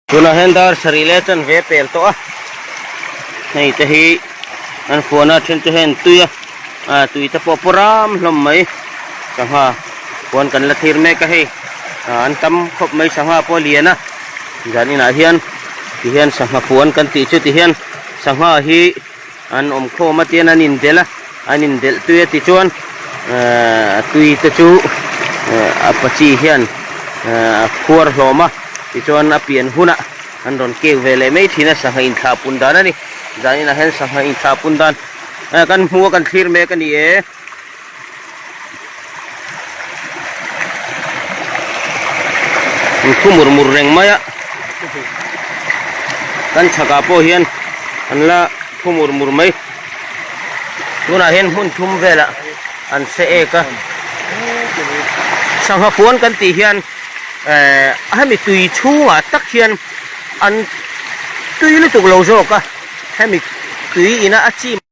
Tunah hian dar sarih leh chanve pel tawh a, hei te hi an fuan a then te hian tui a, ah tui te pawh pawh ram hlawm mai sangha huan kan la thlir mek a hei ah an tam khawp mai sangha pawh a lian a zan inah hian ti hian sangha fuan kan tih chu ti hian sangha hi an awm khawm a tian an indelh a an indelh tui a tichuan ehh a tui te chu ehh a pachi hian ehh a khuar hlawm a tichuan a pian hunah an rawn keu ve leh mai thin a sangha inthlah pun dan a ni zaninah hian sangha inthlah pun dan eh kan hmu a kan thlir mek a ni e. An thu mur mur reng mai a kan chhakah pawh hian an la thu mur mur mai tunah hian hmun thum velah an se ek a sangha puan kan tih hian ehh hemi tui chhungah tak hian an tui lutuk lo zawk a hemi tui ina a chim.